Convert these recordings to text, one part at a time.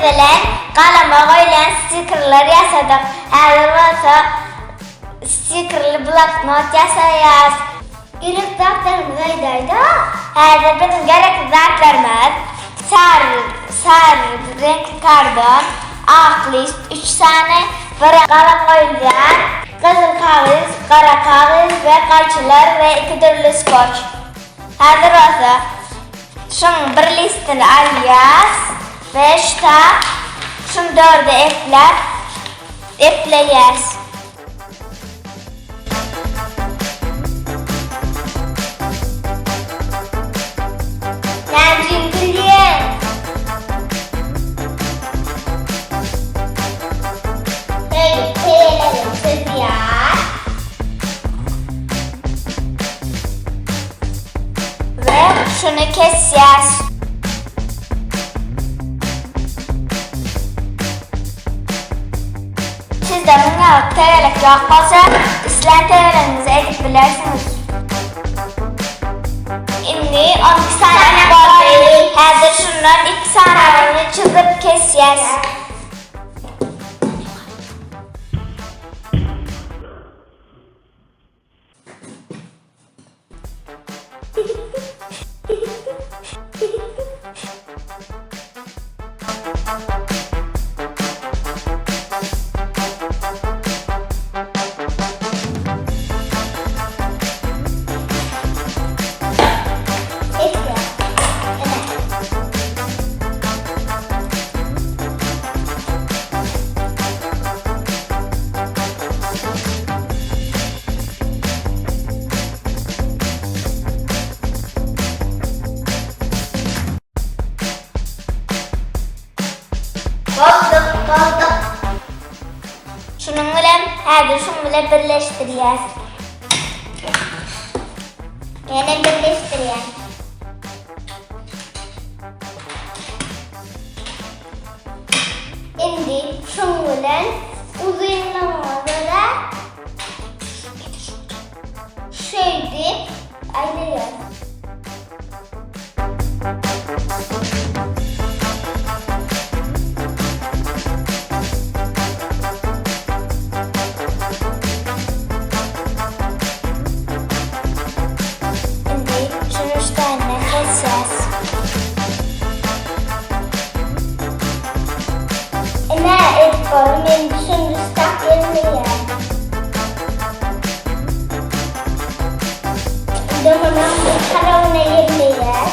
bilen galama goýulýan stikerler ýasadyk. Häzir bolsa stikerli bloknot ýasaýas. Gerek zatlarymyzy aýdaýda. Häzir biziň gerekli zatlarymyz sary sary reňkli kardon, ak list üç sany, bir galam goýulýan, gyzyl kagyz, gara kagyz we gaýçylar we iki dürli skoç. Häzir bolsa şuň bir listini alýas we şuta şuny dörde epläp epleýäs. Näme üçin gülýäň? Şeýdip tegelegi çyzýas. We şuny kesýäs. Sizde muňa tegelek ýok bolsa, islän tegelegiňizi edip bilersiňiz. Indi 12 sany boldy. Häzir şundan 2 sanyny çyzyp kesýäs. Bolduk, bolduk. Şunuň bilen, häzir şuň bilen birleşdirýäs. Menem birleşdirýän. Indi şuň bilen uzynlygyna görä şeýdip aýlaýas. Indi şuny üstünden kesýäs. Ine edip boldum indi şuny üstap gelmeýär. Indi munuň bu tarabyna ýelmeýär.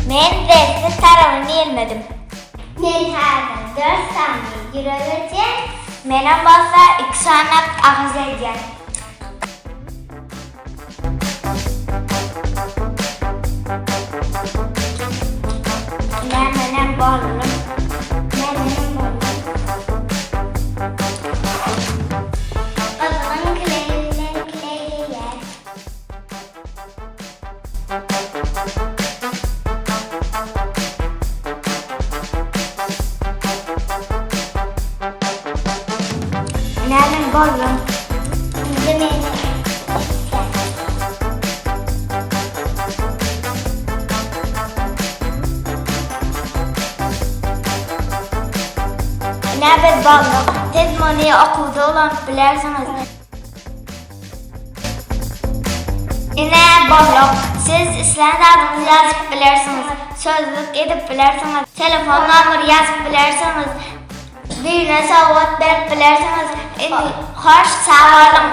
Men reňksiz tarabyny ýelmedim. Men häzir dört sany ýürek edýän. Menem bolsa iki sany agyz edýän. Ine menem boldum. Menem boldum. Gyzgyn kileý bilen kileýleýär. Nämen boldum? Indi meni etýän. Ine biz bolduk. Siz muny okuwda ulanyp bilersiňiz. Ine bolduk. Siz islän zadyňyzy ýazyp bilersiňiz. Sözlük edip bilersiňiz. Telefon nomery ýazyp bilersiňiz. Birine sowgat berip bilersiňiz. Indi hoş sag boluň.